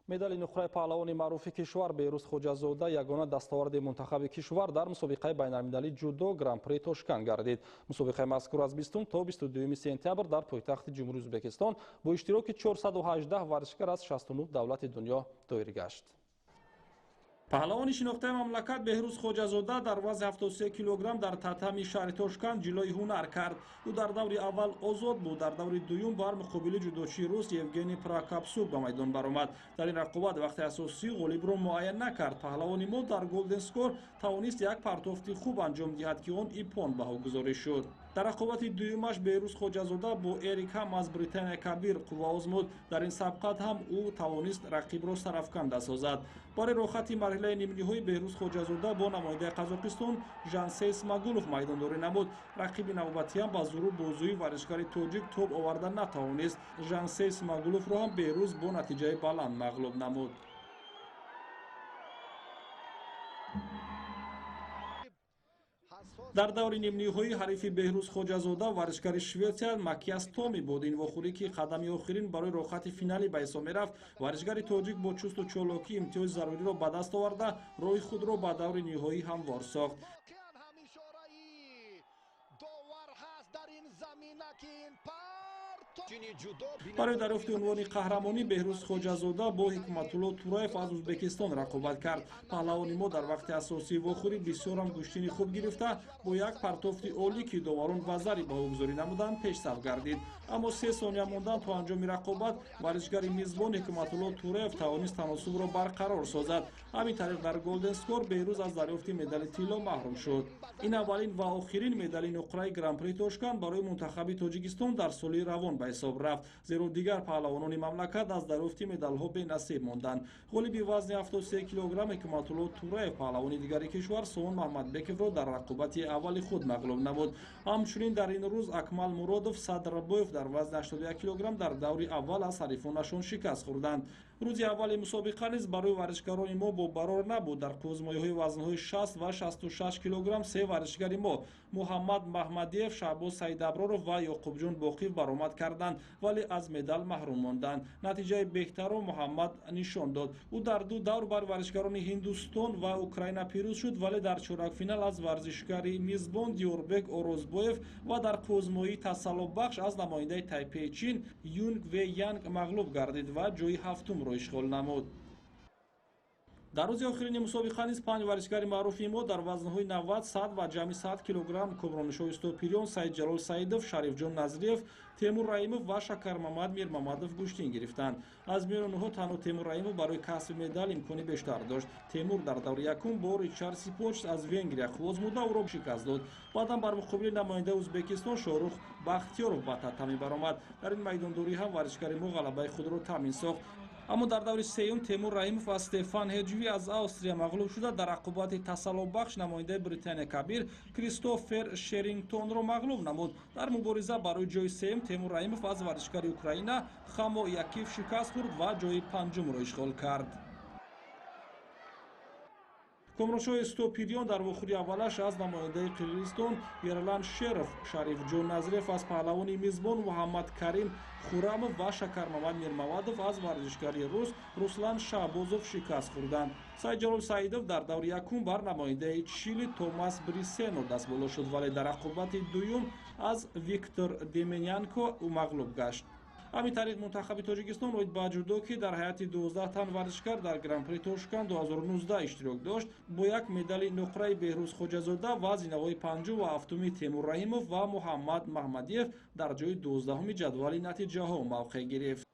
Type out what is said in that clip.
Медали нуқраи паҳлавони маъруфи кишвар Беҳрӯз Хоҷазода ягона дастоварди мунтахаби кишвар дар мусобиқаи байналмилалии ҷудо Гран-при Тошканд гардид. Мусобиқаи мазкур аз 20 то 22 сентябр дар пойтахти Ҷумҳурии Ӯзбекистон бо иштироки 418 варзишгар аз 69 давлати дунё доир гашт. Паҳлавони шинохтаи мамлакат Беҳрӯз Хоҷазода дар вазни 73 килограмм дар татами шаҳри Тошканд ҷилои ҳунар кард. Ӯ дар даври аввал озод буд, дар даври дуюм бар муқобили ҷудочии рус Евгений Прокопсук ба майдон баромад. Дар ин рақобат вақти асосӣ ғолибро муайян накард. Паҳлавони мо дар голден скор тавонист як партофти хуб анҷом диҳад, ки он иппон баҳогузорӣ шуд. Дар рақобати дуюмаш Беҳрӯз Хоҷазода бо Эрик ҳам аз Британия Кабир қувва озмуд. Дар ин сабқат ҳам ӯ тавонист рақибро сарафканда созад. Барои роҳхати марҳилаи нимниҳоӣ Беҳрӯз Хоҷазода бо намояндаи Қазоқистон Жансей Смагулов майдондорӣ намуд. Рақиби навбатиам ба зуру бозӯи варзишгари тоҷик тоб оварда натавонист. Жансей Смагуловро ҳам Беҳрӯз бо натиҷаи баланд мағлуб намуд. Дар даври нимниҳоӣ ҳарифи Беҳрӯз Хоҷазода варзишгари Шветсия Макиас Томи буд. Ин вохӯрӣ, ки қадами охирин барои роҳхати финалӣ ба ҳисоб мерафт, варзишгари тоҷик бо чусту чолокӣ имтиёзи заруриро ба даст оварда, роҳи худро ба даври ниҳоӣ ҳамвор сохт. Барои дарёфти унвони қаҳрамонӣ Беҳрӯз Хоҷазода бо Ҳикматулло Тураев аз Ӯзбекистон рақобат кард. Паҳлавони мо дар вақти асосии вохӯрӣ бисёрам гӯштини хуб гирифта, бо як партофти олӣ, ки доварон вазари баҳогузорӣ намуданд, пешсаф гардид. Аммо 3 сония мондан то анҷоми рақобат варзишгари мизбон Ҳикматулло Тураев тавонист таносубро барқарор созад. Ҳамин тариқ дар голден скор Беҳрӯз аз дарёфти медали тилло маҳрум шуд. Ин аввалин ва охирин медали нуқраи Гран-при Тошканд барои мунтахаби Тоҷикистон дар соли равон ба ҳисоб рафт, зеро дигар паҳлавонони мамлакат аз дарёфти медалҳо бенасиб монданд. Ғолиби вазни 73 килограмм Ҳикматулло Тураев паҳлавони дигари кишвар Сомон Маҳмадбековро дар рақобати аввали худ мағлуб намуд. Ҳамчунин дар ин рӯз Акмал Муродов Садрабоев дар вазни 81 килограмм дар даври аввал аз ҳарифонашон шикаст хӯрданд. Рӯзи аввали мусобиқа низ барои варзишгарони мо бобарор набуд. Дар қӯзмоиҳои вазнҳои 60 ва 66 килограмм се варзишгари мо Муҳаммад Маҳмадиев, Шаҳбоз Саидаброров ва Ёқубҷон Боқиев баромад карданд, вале аз медал маҳрум монданд. Натиҷаи беҳтарро Муҳаммад нишон дод. Ӯ дар ду давр бар варзишгарони Ҳиндустон ва Украина пирӯз шуд, вале дар чоракфинал аз варзишгари мизбон Диёрбек Орозбоев ва дар қӯзмоии тасаллобахш аз намояндаи Тайпеи Чин Юнг Ве Янг мағлуб гардид ва ҷои ҳафтумро ишғол намуд. Дар рӯзи охирини мусобиқа низ 5 варзишгари маъруфи мо дар вазнҳои 90, 100 ва ҷамъи 100 килограмм Комроншоҳ Истопириён, Саидҷалол Саидов, Шарифҷон Назриев, Темур Раимов ва Шакармамад Мирмамадов гӯштин гирифтанд. Аз миёни онҳо танҳо Темур Раимов барои касби медал имкони бештар дошт. Темур дар даври якум бо Ричард Сипоч аз Венгрия қуввозмуда ӯро шикаст дод. Баъдан бар муқобили намояндаи Ӯзбекистон Шоҳрух Бахтиёров ба татами баромад. Дар ин майдондорӣ ҳам варзишгари мо ғалабаи худро таъмин сохт. Аммо дар даври сеюм Темур Раимов аз Стефан Ҳеҷви аз Австрия мағлуб шуда, дар рақобати тасаллобахш намояндаи Британия Кабир Кристофер Шерингтонро мағлуб намуд. Дар мубориза барои ҷои сеюм Темур Раимов аз варзишгари Украина Хамо Якив шикаст хӯрд ва ҷои панҷумро ишғол кард. Комроншоҳ Истопириён дар вохӯри аввалаш аз намояндаи Қирғизистон Ерлан Шеров, Шарифҷон Назриев аз паҳлавони мизбон Муҳаммад Карим Хурамов ва Шакармамад Мирмамадов аз варзишгари рус Руслан Шаҳбозов шикаст хӯрданд. Саидҷалол Саидов дар даври якум бар намояндаи Чили Томас Брисено дастболо шуд, вале дар рақобати дуюм аз Виктор Деменянко ӯ мағлуб гашт. Ҳамин тариқ мунтахаби Тоҷикистон оид ба ҷудо, ки дар ҳайати 12 тан варзишгар дар Гран-при Тошканд 2019 иштирок дошт, бо як медали нуқраи Беҳрӯз Хоҷазода ва зинаҳои панҷум ва ҳафтуми Темур Раҳимов ва Муҳаммад Маҳмадиев дар ҷои 12-уми ҷадвали натиҷаҳо мавқеъ гирифт.